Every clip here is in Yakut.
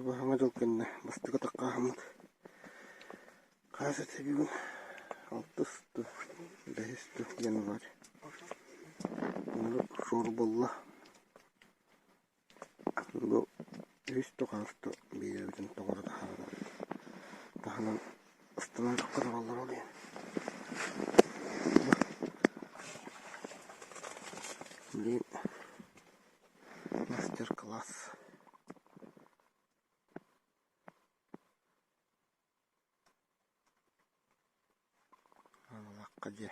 Бу Саҥа дьыл кэннэ бастакы атаххааһыммыт хаас этэ бүгүн алтыс дуу, бэһис дуу январь. Шор буолла. Бу үһүс дуу, хаһыс дуу биэрэбитин тоҕо таһааран таһынан ыстанан тураллар ол иһин. Билигин мастер-класс. Аналаахха дьиэ.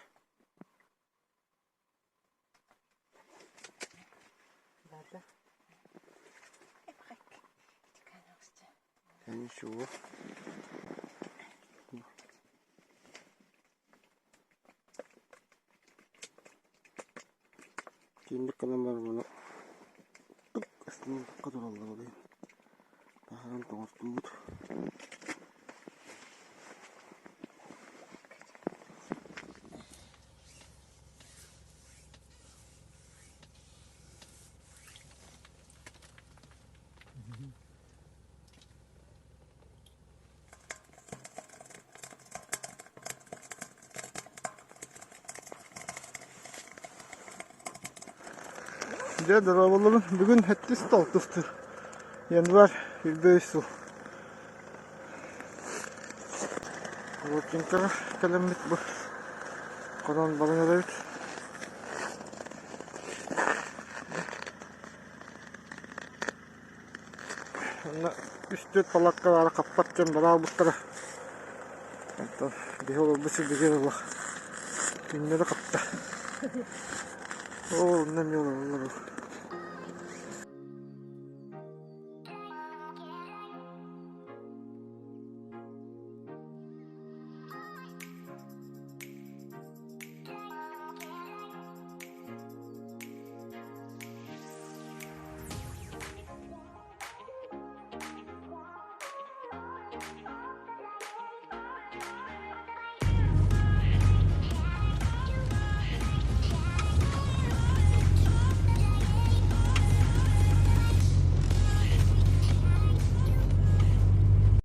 Ничего. Киинник гынан баран ону астынан тураллар ол иһин таһааран тоҥортуубут. Дьэ, дорооболорун. Бүгүн сэттис алтыстыр. Январь 25 сыл. Волчинкаҕа кэлэммит бу хонон баран эрэбит. Онно үс-түөрт палатка баара хаппат дьон бараалбыттара. Онтон биһи олорбут сирбитигэр олох күннэрэ хапта. Оо, онно эмиэ олороллор.